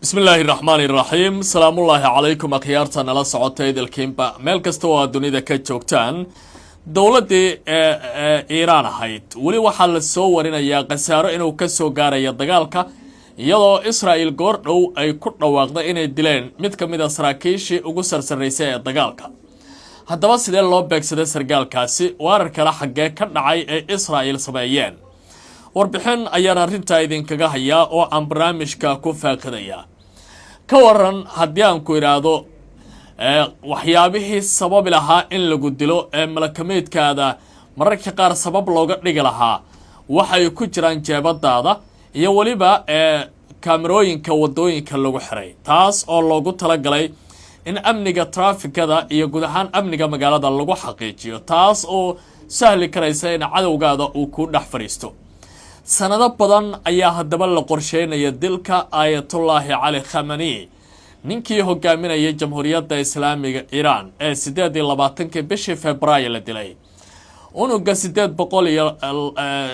Bismillaahi raxmaani raxiim. Salaamullaahi calaykum, akhyaarta nala socota idilkiinba meel kasta oo aad dunida ka joogtaan. Dowladdii ee Iiraan ahayd weli waxaa la soo warinayaa khasaaro inuu ka soo gaarayo dagaalka, iyadoo Israa'il goor dhow ay ku dhawaaqday inay dileen mid ka mid a saraakiishii ugu sarsaraysay ee dagaalka. Haddaba sidee loo beegsaday sargaalkaasi? Weerar kale xaggee ka dhacay ee Israa'il sameeyeen? Warbixin ayaan arrintaa idinkaga hayaa oo aan barnaamijka ku faaqidaya. Ka waran haddii aan ku idhaahdo waxyaabihii sababi lahaa in lagu dilo ee malakameydkaada mararka qaar sabab looga dhigi lahaa waxay ku jiraan jeebadaada iyo weliba kaamerooyinka wadooyinka lagu xiray, taas oo loogu talagalay in amniga traafikada iyo guud ahaan amniga magaalada lagu xaqiijiyo, taas oo sahli karaysa in cadowgaada uu ku dhex fadhiisto. Sanado badan ayaa haddaba la qorsheynaya dilka Aayatullaahi Cali Khamani, ninkii hogaaminayay Jamhuuriyadda Islaamiga Iiraan ee 28-kii bishii Februaayo la dilay. Unuga sideed boqol iyo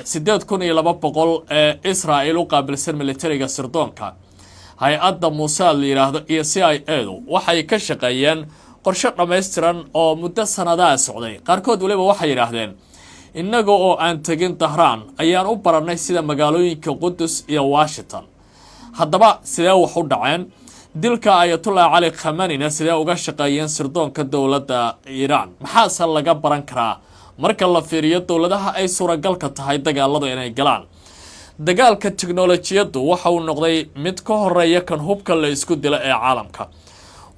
8200 ee Israa'il u qaabilsan militariga sirdoonka, hay-adda Muusaad la yidhaahdo iyo CIA du waxay ka shaqeeyeen qorshe dhammaystiran oo muddo sanadaha socday. Qaarkood weliba waxay yidhaahdeen, innaga oo aan tegin Dahraan ayaan u barannay sida magaalooyinka Qudus iyo Washington. Haddaba sidee wax u dhaceen? Dilka Ayatullah Cali Khamanina sidee uga shaqeeyeen sirdoonka dowladda Iiraan? Maxaase laga baran karaa marka la fiiriyo dowladaha ay suuragalka tahay dagaaladu inay galaan? Dagaalka tiknolojiyaddu waxa uu noqday mid ka horeeya kan hubka la isku dilo ee caalamka.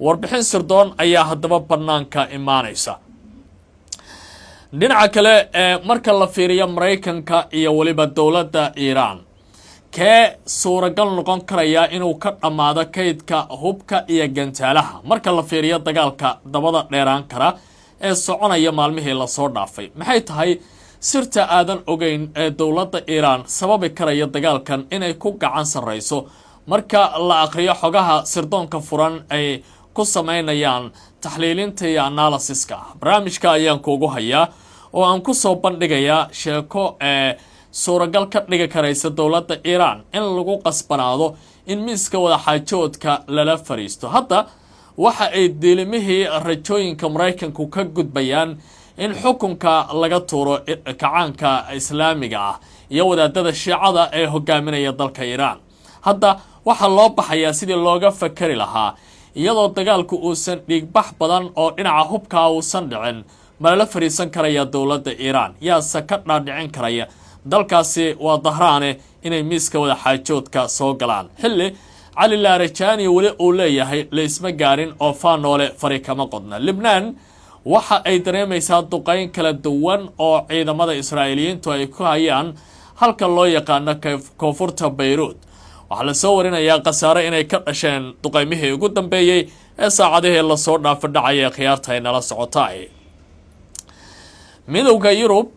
Warbixin sirdoon ayaa haddaba bannaanka imaanaysa. Dhinaca kale, ee marka la fiiriyo Maraykanka iyo weliba dowladda Iiraan, kee suuragal noqon karayaa inuu ka dhammaado kaydka hubka iyo gantaalaha marka la fiiriyo dagaalka dabada dheeraan kara ee soconaya maalmihii lasoo dhaafay? Maxay tahay sirta aadan ogeyn ee dowladda Iiraan sababi karaya dagaalkan inay ku gacan sarreyso, marka la aqriyo xogaha sirdoonka furan ay ku sameynayaan taxliilinta iyo analysiska? Barnaamijka ayaan kuugu hayaa oo aan kusoo bandhigayaa sheeko ee suuragal ka dhigi karaysa dowladda Iiraan in lagu qasbanaado in miiska wadaxaajoodka lala fariisto. Hadda waxa ay diilimihii rajooyinka Maraykanku ka gudbayaan in xukunka laga tuuro kacaanka Islaamiga ah iyo wadaadada Shiicada ee hogaaminaya dalka Iiraan. Hadda waxaa loo baxayaa sidii looga fakari lahaa, iyadoo dagaalku uusan dhiigbax badan oo dhinaca hubkaa uusan dhicin, malala fariisan karaya dowladda Iiraan? Yaase ka dhaadhicin karaya dalkaasi waa Dahraane inay miiska wadaxaajoodka soo galaan, xilli Cali Laarajani weli uu leeyahay laysma gaarin oo faanoole fari kama qodna? Libnaan waxa ay dareemaysaa duqeyn kala duwan oo ciidamada Israa'iiliyiintu ay ku hayaan halka loo yaqaano koonfurta Bayruud. Waxaa lasoo warinayaa khasaare inay ka dhasheen duqeymihii ugu dambeeyey ee saacadihii lasoo dhaafo dhacaya. Khiyaarta ay nala socotaay, Midowda Yurub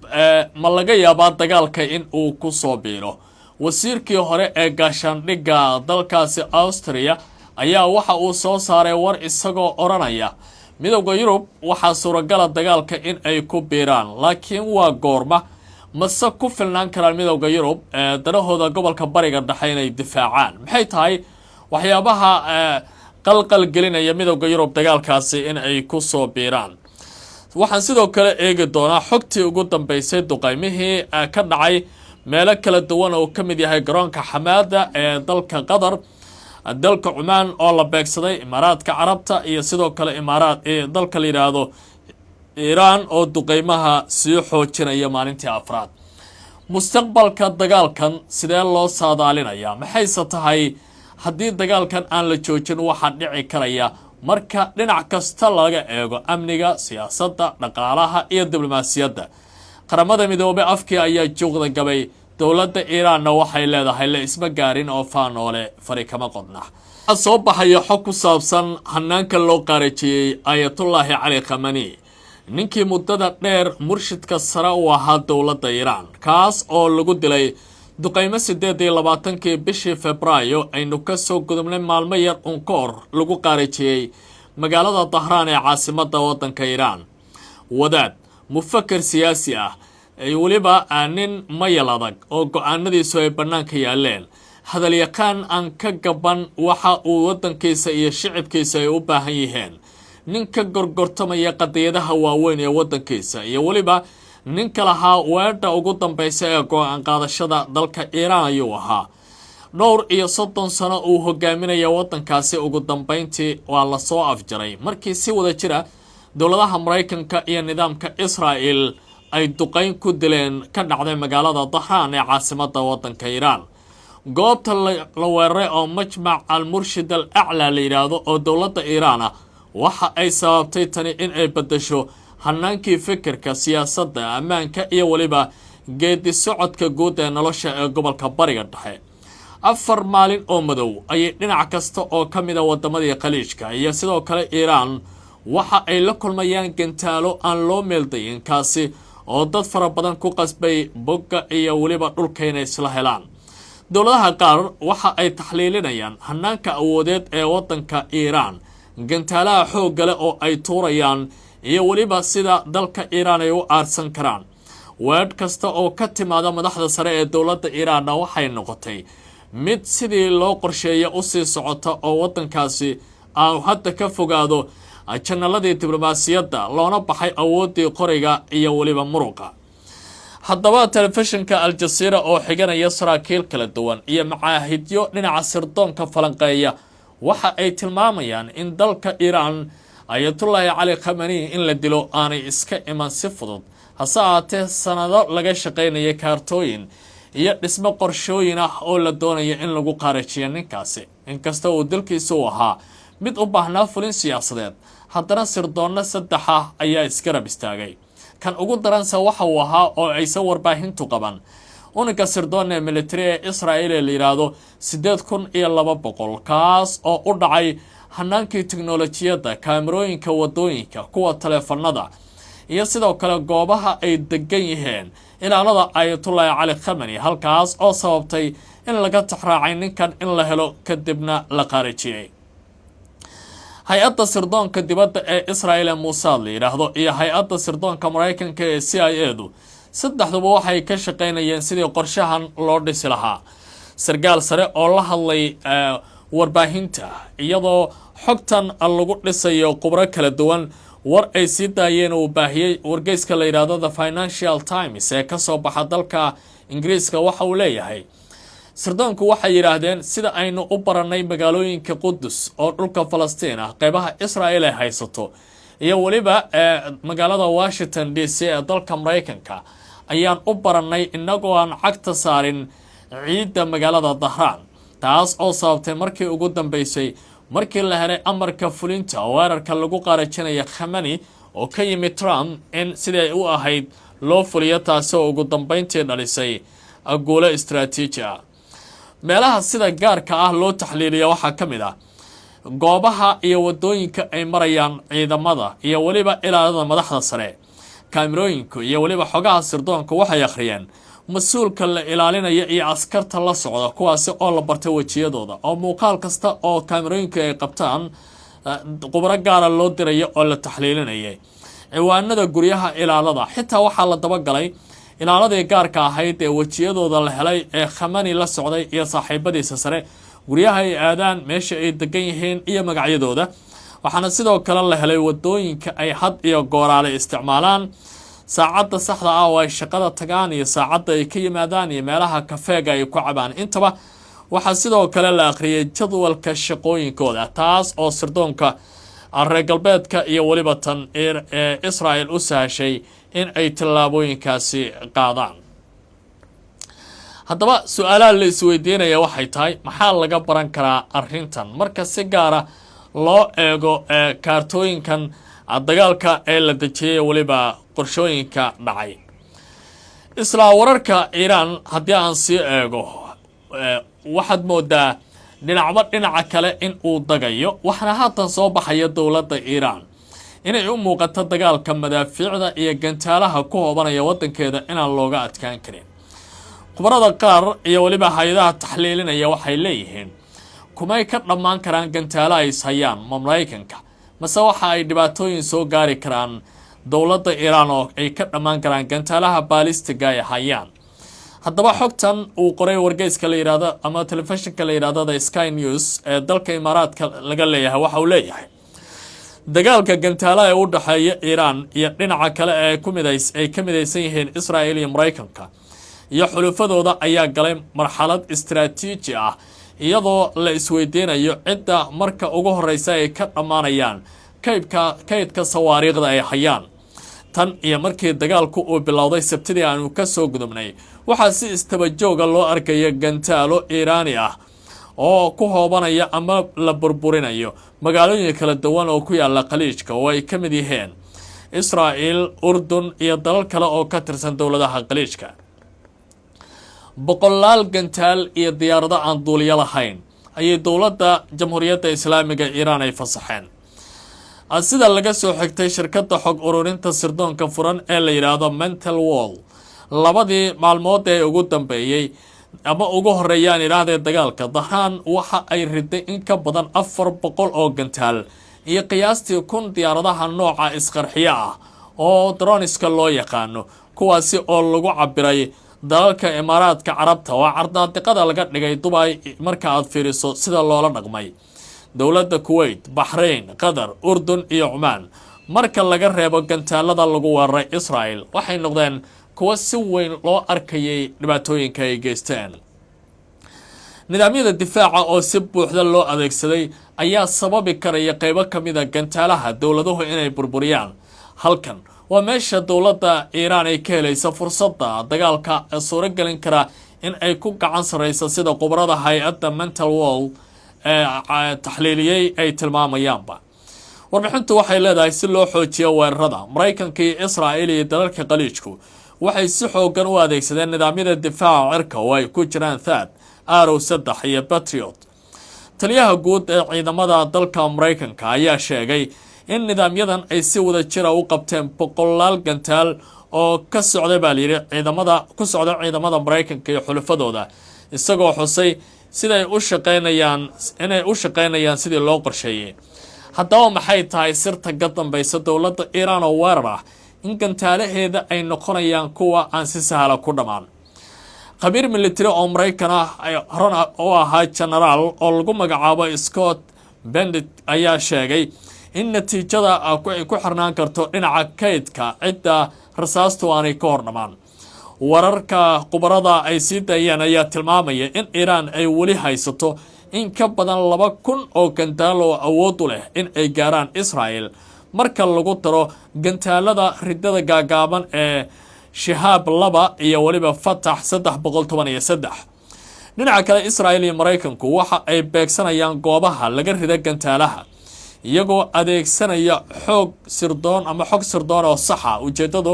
ma laga yaabaa dagaalka in uu ku soo biiro? Wasiirkii hore ee gaashaandhigga dalkaasi Austria ayaa waxa uu soo saaray war isagoo odhanaya Midowda Yurub waxaa suuragala dagaalka in ay ku biiraan, laakiin waa goorma? Mase ku filnaan karaan Midowda Yurub danahooda gobolka Bariga Dhexe inay difaacaan? Maxay tahay waxyaabaha qalqal gelinaya Midowda Yurub dagaalkaasi in ay ku soo biiraan? Waxaan sidoo kale eegi doonaa xogtii ugu dambeysay duqeymihii ka dhacay meelo kala duwan oo ka mid yahay garoonka Xamaada ee dalka Qatar, dalka Cumaan oo la beegsaday, Imaaraadka Carabta iyo sidoo kale Imaaraad dalka la yidhaahdo Iiraan oo duqeymaha sii xoojinaya maalintii afraad. Mustaqbalka dagaalkan sidee loo saadaalinayaa? Maxayse tahay haddii dagaalkan aan la joojin waxaa dhici karaya marka dhinac kasta laga eego amniga, siyaasadda, dhaqaalaha iyo diblomaasiyadda? Qaramada Midoobey afkii ayaa juuqda gabay, dowladda Iiraanna waxay leedahay la isma gaarin oo faanoole fari kama qodna. Waxaa soo baxaya xog ku saabsan hanaanka loo qaarajiyey Aayatullaahi Cali Khamani, ninkii muddada dheer murshidka sare u ahaa dowladda Iiraan, kaas oo lagu dilay duqeymo 28-kii bishii Febraayo aynu kasoo gudubnay, maalmo yar un ka hor lagu qaarajiyey magaalada Dahraan ee caasimadda waddanka Iiraan. Wadaad mufaker siyaasi ah, weliba nin mayal adag oo go-aanadiisu ay bannaanka yaaleen. Hadalyaqaan aan ka gaban waxa uu waddankiisa iyo shicibkiisa ay u baahan yihiin, nin ka gorgortamaya qadiyadaha waaweyn ee waddankiisa, iyo weliba ninka lahaa weedha ugu dambeysa ee go-aan qaadashada dalka Iiraan ayuu ahaa. Dhowr iyo 30 sano uu hogaaminaya waddankaasi, ugu dambeyntii waa lasoo afjaray markii si wada jira dowladaha Maraykanka iyo nidaamka Israa'el ay duqeyn ku dileen ka dhacday magaalada Dahraan ee caasimada waddanka Iiraan. Goobta la weeraray oo Majmac al Murshid al Aclaa la yidhaahdo oo dowladda Iiraan ah, waxa ay sababtay tani in ay beddesho hanaankii fikirka, siyaasadda, ammaanka iyo weliba geedi socodka guud ee nolosha ee gobolka Bariga Dhexe. 4 maalin oo madow ayay dhinac kasta oo ka mid a wadamadii Khaliijka iyo sidoo kale Iiraan waxa ay la kulmayaan gantaalo aan loo meeldayin, kaasi oo dad fara badan ku qasbay bogga iyo weliba dhulka inay isla helaan. Dowladaha qaar waxa ay taxliilinayaan hanaanka awoodeed ee waddanka Iiraan, gantaalaha xoogga leh oo ay tuurayaan, iyo weliba sida dalka Iiraan ay u aarsan karaan. Weedh kasta oo ka timaada madaxda sare ee dowladda Iiraanna waxay noqotay mid sidii loo qorsheeya usii socota, oo waddankaasi aanu hadda ka fogaado janaladii diblomaasiyadda, loona baxay awooddii qoriga iyo weliba muruqa. Haddaba, telefishinka Al-Jasiira oo xiganaya saraakiil kala duwan iyo macaahidyo dhinaca sirdoonka falanqeeya, waxa ay tilmaamayaan in dalka Iiraan Ayatullaahi Cali Khamani in la dilo aanay iska iman si fudud, hase ahaatee sanado laga shaqaynaya kaartooyin iyo dhismo qorshooyin ah oo la doonaya in lagu qaarajiyo ninkaasi. Inkasta uu dalkiisa u ahaa mid u baahnaa fulin siyaasadeed, haddana sirdoonno saddex ah ayaa isgarab istaagay. Kan ugu daranse waxa uu ahaa oo aysan warbaahintu qaban unugga sirdoon ee military ee Israel ee la yidhaahdo 8200, kaas oo u dhacay hanaankii teknolojiyadda, kaamirooyinka wadooyinka, kuwa taleefanada iyo sidoo kale goobaha ay degan yihiin ilaalada Ayatullaahi Cali Khamani, halkaas oo sababtay in laga tixraacay ninkan in la helo, kadibna la qaarijiyey. Hay-adda sirdoonka dibadda ee Israel ee Muusaad la yidhaahdo iyo hay-adda sirdoonka Maraykanka ee CIA du, saddexduba waxay ka shaqaynayeen sidii qorshahan loo dhisi lahaa. Sarkaal sare oo la hadlay warbaahinta iyadoo xogtan lagu dhisayo khubro kala duwan, war ay sii daayeen uu baahiyey wargeyska la yidhaahdo The Financial Times ee kasoo baxa dalka Ingiriiska, waxa uu leeyahay: sirdoonku waxay yidhaahdeen, sida aynu u baranay magaalooyinka Qudus oo dhulka Falastiin ah, qeybaha Israel ay haysato, iyo weliba magaalada Washington DC ee dalka Maraykanka ayaan u baranay inagoo aan cagta saarin ciidda magaalada Dahraan, taas oo sababtay markii ugu dambeysay markii la helay amarka fulinta weerarka lagu qaarajinaya Khamani oo ka yimid Trump in sidii ay u ahayd loo fuliyo, taasi oo ugu dambeyntii dhalisay guulo istraatiiji ah. Meelaha sida gaarka ah loo taxliiliya waxaa ka mid ah goobaha iyo wadooyinka ay marayaan ciidamada iyo weliba ilaalada madaxda sare. Kaamirooyinku iyo weliba xogaha sirdoonku waxay akhriyeen mas-uulka la ilaalinaya iyo askarta la socda, kuwaasi oo la bartay wejiyadooda, oo muuqaal kasta oo kaamirooyinku ay qabtaan khubro gaara loo dirayo oo la taxliilinayay. Ciwaanada guryaha ilaalada, xitaa waxaa la dabagalay ilaaladii gaarka ahayd ee wejiyadooda la helay ee Khamani la socday iyo saaxiibadiisa sare, guryaha ay aadaan, meesha ay degan yihiin iyo magacyadooda. Waxaana sidoo kale la helay wadooyinka ay had iyo gooraale isticmaalaan, saacadda saxda ah oo ay shaqada tagaan iyo saacadda ay ka yimaadaan iyo meelaha kafeega ay ku cabaan intaba. Waxaa sidoo kale la akhriyay jadwalka shaqooyinkooda, taas oo sirdoonka reer galbeedka iyo weliba tan ee Israel u sahashay in ay tallaabooyinkaasi qaadaan. Haddaba, su-aalaha la isweydiinaya waxay tahay: maxaa laga baran karaa arrintan marka si gaara loo eego kaartooyinkan dagaalka ee la dejiyay, weliba qorshooyinka dhacay? Isla wararka Iiraan haddii aan sii eego, waxaad moodaa dhinacba dhinaca kale in uu dagayo. Waxaana haatan soo baxaya dowladda Iiraan inay u muuqato dagaalka madaafiicda iyo gantaalaha ku hoobanaya waddankeeda inaan looga adkaan karin. Khubarada qaar iyo weliba hay-adaha taxliilinaya waxay leeyihiin, kumay ka dhammaan karaan gantaalo ay ishayaan ma Maraykanka, mase waxa ay dhibaatooyin soo gaari karaan dowladda Iiraan oo ay ka dhammaan karaan gantaalaha baalistiga ay hayaan. Haddaba, xogtan uu qoray wargeyska la yidhahdo ama telefishinka la yidhahdo The Sky News ee dalka Imaaraadka laga leeyahay waxa uu leeyahay dagaalka gantaalaha ee u dhexeeya Iiraan iyo dhinaca kale ee ay ka midaysan yihiin Israel iyo Maraykanka iyo xulufadooda ayaa galay marxalad istaraatiiji ah, iyadoo la isweydiinayo cidda marka ugu horeysa ay ka dhammaanayaan kaydka sawaariikhda ay hayaan. Tan iyo markii dagaalku uu bilowday Sabtidii aanu ka soo gudubnay, waxaa si istabajooga loo arkaya gantaalo Iiraani ah oo ku hoobanaya ama la burburinayo magaalooyin kala duwan oo ku yaala Khaliijka, oo ay ka mid yihiin Israa'il, Urdun iyo dalal kale oo ka tirsan dowladaha Khaliijka. Boqolaal gantaal iyo diyaarado aan duuliyo lahayn ayay dowladda Jamhuuriyadda Islaamiga Iiraan ay fasaxeen, sida laga soo xigtay shirkadda xog ururinta sirdoonka furan ee la yidhaahdo Mental Wolf. 2dii maalmood ee ugu dambeeyey ama ugu horeeyaan idhaahdee dagaalka, Dahraan waxa ay riday in ka badan 400 oo gantaal iyo qiyaastii 1000 diyaaradaha nooca isqarxiyo ah oo drones-ka loo yaqaano, kuwaasi oo lagu cabiray dalalka Imaaraadka Carabta oo cardaadiqada laga dhigay Dubay marka aad fiiriso sida loola dhaqmay dowladda Kuwait, Baxrain, Qatar, Urdun iyo Cumaan. Marka laga reebo gantaalada lagu weeraray Israel, waxay noqdeen kuwo si weyn loo arkayay dhibaatooyinka ay geysteen. Nidaamyada difaaca oo si buuxda loo adeegsaday ayaa sababi karaya qeybo ka mida gantaalaha dowladuhu inay burburiyaan. Halkan waa meesha dowladda Iiraan ay ka helaysa fursadda dagaalka ee suuro gelin kara in ay ku gacan sarreyso, sida khubarada hay-adda Mental Wolf ee taxliiliyey ay tilmaamayaanba. Warbixintu waxay leedahay, si loo xoojiyo weerarada, Maraykanka iyo Israa'il iyo dalalka Khaliijku waxay si xoogan u adeegsadeen nidaamyada difaaca cirka oo ay ku jiraan THAAD, Arrow 3 iyo Patriot. Taliyaha guud ee ciidamada dalka Maraykanka ayaa sheegay in nidaamyadan ay si wada jira u qabteen boqolaal gantaal oo ka socda, baa layidhi, ciidamada ku socda ciidamada Maraykanka iyo xulafadooda, isagoo xusay siday u shaqeynayaan inay u shaqeynayaan sidii loo qorsheeyey. Haddaba, maxay tahay sirta ka dambaysa dowladda Iiraan oo weerar ah in gantaalaheeda ay noqonayaan kuwa aan si sahla ku dhammaan? Khabiir military oo Maraykan ah, horena u ahaa genaraal, oo lagu magacaabo Scott Bendit ayaa sheegay in natiijada ay ku xirnaan karto dhinaca kaydka cidda rasaastu aanay ka hor dhammaan. Wararka khubarada ay sii daayeen ayaa tilmaamaya in Iiraan ay weli haysato in ka badan 2000 oo gantaal oo awood u leh in ay gaaraan Israel, marka lagu daro gantaalada ridada gaagaaban ee Shihaab 2 iyo weliba Fatax 313. Dhinaca kale, Israel iyo Maraykanku waxa ay beegsanayaan goobaha laga rida gantaalaha, iyagoo adeegsanaya xoog sirdoon ama xog sirdoon oo saxa. Ujeeddadu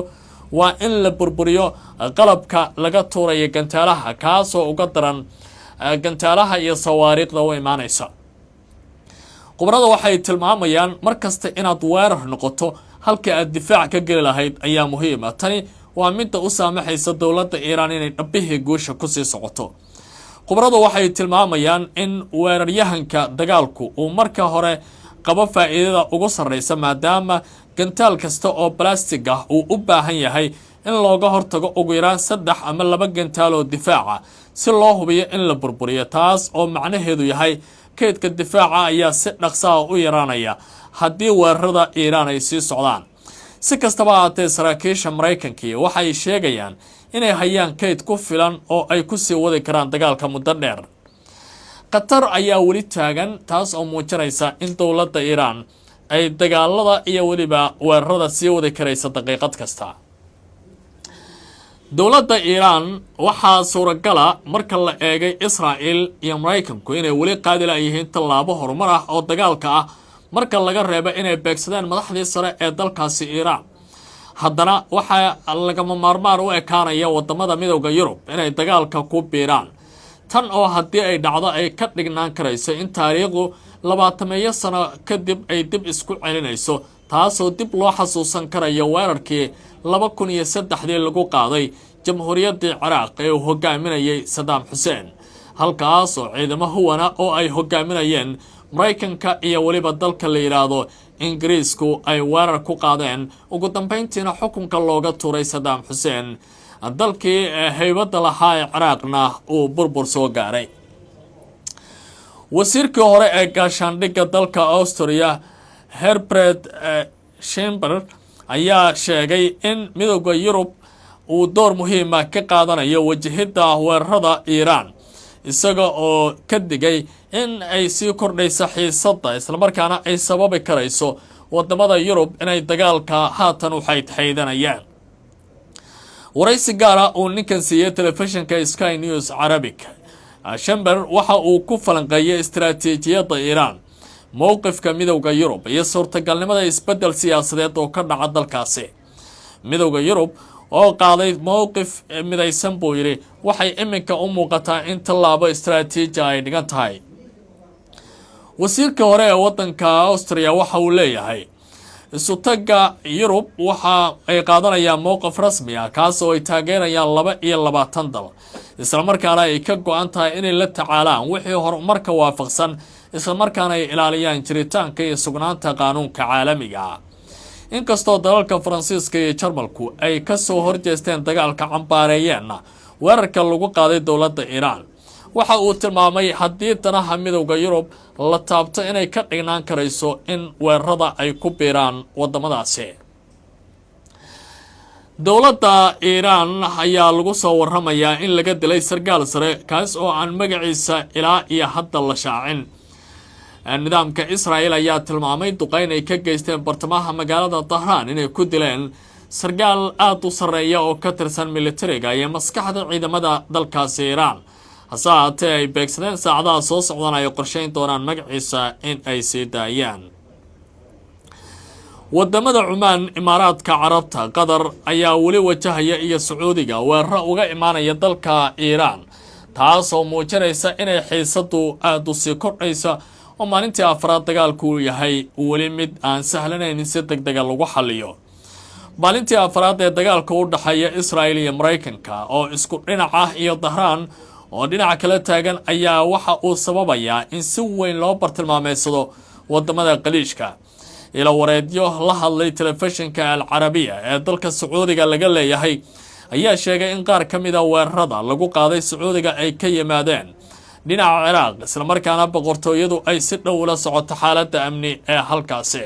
waa in la burburiyo qalabka laga tuuraya gantaalaha, kaasoo uga daran gantaalaha iyo sawaariikhda u imaanaysa. Khubarada waxay tilmaamayaan mar kasta inaad weerar noqoto halkii aad difaac ka geli lahayd ayaa muhiima. Tani waa midda u saamaxaysa dowladda Iiraan inay dhabbihii guusha kusii socoto. Khubaradu waxay tilmaamayaan in weeraryahanka dagaalku uu marka hore qabo faa'iidada ugu sarreysa, maadaama gantaal kasta oo balastig ah uu u baahan yahay in looga hortago ugu yaraan saddex ama laba gantaal oo difaaca si loo hubiyo in la burburiyo, taas oo macnaheedu yahay kaydka difaaca ayaa si dhaqsaha u yaraanaya haddii weerarada Iiraan ay sii socdaan. Si kastaba ahaatee, saraakiisha Maraykankii waxay sheegayaan inay hayaan kayd ku filan oo ay kusii wadi karaan dagaalka muddo dheer. Khatar ayaa weli taagan, taas oo muujinaysa in dowladda Iiraan ay dagaalada iyo weliba weerarada sii wadi karaysa daqiiqad kasta. Dowladda Iiraan waxaa suuragala, marka la eegay Israa'il iyo Maraykanku inay weli qaadi layihiin tallaabo horumar ah oo dagaalka ah, marka laga reebo inay beegsadeen madaxdii sare ee dalkaasi Iiraan, haddana waxaa lagama maarmaan u ekaanaya wadamada Midowda Yurub inay dagaalka ku biiraan. Tan oo haddii ay dhacdo ay ka dhignaan karayso in taariikhdu 20-meeyo sano kadib ay dib isku celinayso, taasoo dib loo xasuusan karayo weerarkii 2003dii lagu qaaday Jamhuuriyaddii Ciraaq ee uu hogaaminayay Sadaam Xuseen, halkaas oo ciidamo huwana oo ay hogaaminayeen Maraykanka iyo weliba dalka la yidhaahdo Ingiriisku ay weerar ku qaadeen, ugu dambeyntiina xukunka looga tuuray Sadaam Xuseen. Dalkii haybadda lahaa ee Ciraaqna uu burbur soo gaaray. Wasiirkii hore ee gaashaandhigga dalka Austria, Herbert Schember, ayaa sheegay in Midowda Yurub uu door muhiima ka qaadanayo wajahidda weerarada Iiraan, isaga oo ka digay in ay sii kordhayso xiisadda, islamarkaana ay sababi karayso wadamada Yurub inay dagaalka haatan u xaydxaydanayaan. Waraysi gaara uu ninkan siiyey telefishinka Sky News Arabic, Shember waxa uu ku falanqeeyay istaraatiijiyadda Iiraan, mowqifka Midowda Yurub iyo suurtagalnimada isbeddel siyaasadeed oo ka dhaca dalkaasi. Midowda Yurub oo qaaday mowqif midaysan, buu yidhi, waxay iminka u muuqataa in tallaabo istaraatiiji ay dhigan tahay. Wasiirka hore ee waddanka Austria waxa uu leeyahay isutagga Yurub waxa ay qaadanayaan mowqif rasmi ah, kaas oo ay taageerayaan 22 dal, islamarkaana ay ka go-an tahay inay la tacaalaan wixii horumarka waafaqsan, islamarkaana ay ilaaliyaan jiritaanka iyo sugnaanta qaanuunka caalamiga ah. Inkastoo dalalka Faransiiska iyo Jarmalku ay kasoo horjeesteen dagaalka, cambaareeyeenna weerarka lagu qaaday dowladda Iiraan, waxa uu tilmaamay haddii danaha Midowda Yurub la taabto inay ka dhignaan karayso in weerarada ay ku biiraan wadamadaasi. Dowladda Iiraan ayaa lagu soo waramayaa in laga dilay sarkaal sare, kaas oo aan magaciisa ilaa iyo hadda la shaacin. Nidaamka Israel ayaa tilmaamay duqeyn ay ka geysteen bartamaha magaalada Dahraan inay ku dileen sarkaal aada u sarreeya oo ka tirsan militariga iyo maskaxda ciidamada dalkaasi Iiraan, hase ahaatee ay beegsadeen. Saacadaha soo socdana ay qorsheyn doonaan magaciisa in ay sii daayaan. Wadamada Cumaan, Imaaraadka Carabta, Qatar ayaa weli wajahaya iyo Sacuudiga weeraro uga imaanaya dalka Iiraan, taasoo muujinaysa inay xiisadu aada u sii kordhaysa oo maalintii afraad dagaalku uu yahay weli mid aan sahlanayn in si deg dega lagu xaliyo. Maalintii afraad ee dagaalka u dhexeeya Israel iyo Maraykanka oo isku dhinac ah iyo Dahraan oo dhinaca kala taagan ayaa waxa uu sababayaa in si weyn loo bartilmaameysado wadamada Khaliijka. Ilo wareedyo la hadlay telefishinka Al Carabiya ee dalka Sacuudiga laga leeyahay ayaa sheegay in qaar ka mida weerarada lagu qaaday Sacuudiga ay ka yimaadeen dhinaca Ciraaq, islamarkaana boqortooyadu ay si dhow ula socoto xaaladda amni ee halkaasi,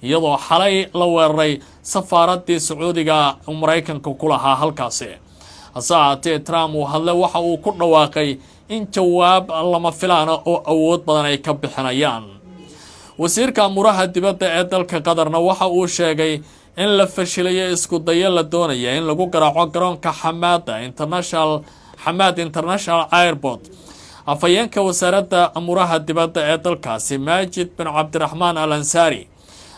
iyadoo xalay la weeraray safaaradii Sacuudiga Maraykanka ku lahaa halkaasi. Hase ahaatee, Trump uu hadle waxa uu ku dhawaaqay in jawaab lama filaana oo awood badan ay ka bixinayaan. Wasiirka amuuraha dibadda ee dalka Qatarna waxa uu sheegay in la fashilayo isku dayo la doonaya in lagu garaaco garoonka Xamaad International Airport. Afhayeenka wasaaradda amuuraha dibadda ee dalkaasi, Maajid bin Cabdiraxmaan Al Ansaari,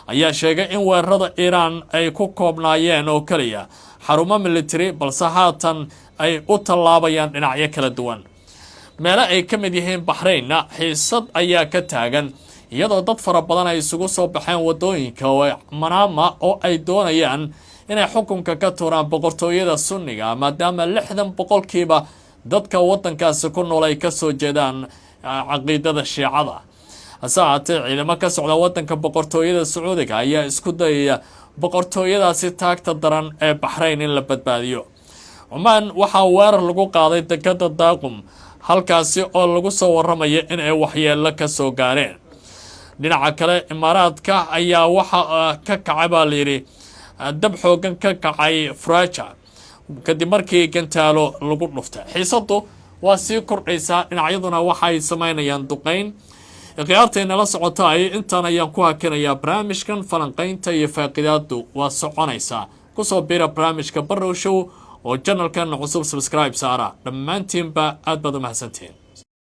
ayaa sheegay in weerarada Iiraan ay ku koobnaayeen oo keliya xarumo military, balse haatan ay u tallaabayaan dhinacyo kala duwan, meelo ay ka mid yihiin Baxraynna. Xiisad ayaa ka taagan, iyadoo dad fara badan ay isugu soo baxeen wadooyinka oo Manaama oo ay doonayaan inay xukunka ka tuuraan boqortooyada Sunniga, maadaama 60% dadka waddankaasi ku nool ay kasoo jeedaan caqiidada Shiicada. Hase ahaatee, ciidamo ka socda waddanka Boqortooyada Sacuudiga ayaa isku dayaya boqortooyadaasi taagta daran ee Baxrayn in la badbaadiyo. Cumaan waxaa weerar lagu qaaday dekada Daaqum, halkaasi oo lagu soo waramaya in ay waxyeelo ka soo gaareen. Dhinaca kale, Imaaraadka ayaa waxa ka kacay, baa layidhi, dab xoogan ka kacay Furaja kadib markii gantaalo lagu dhuftay. Xiisadu waa sii kordhaysaa, dhinacyaduna waxay sameynayaan duqeyn. Khiyaartaynala socotay, intaan ayaan ku hakinayaa barnaamijkan. Falanqaynta iyo faaqidaadu waa soconaysaa. Kusoo bira barnaamijka Barrow Show oo channelkan cusub subscribe saara. Dhammaantiinba aad baad u mahadsantihiin.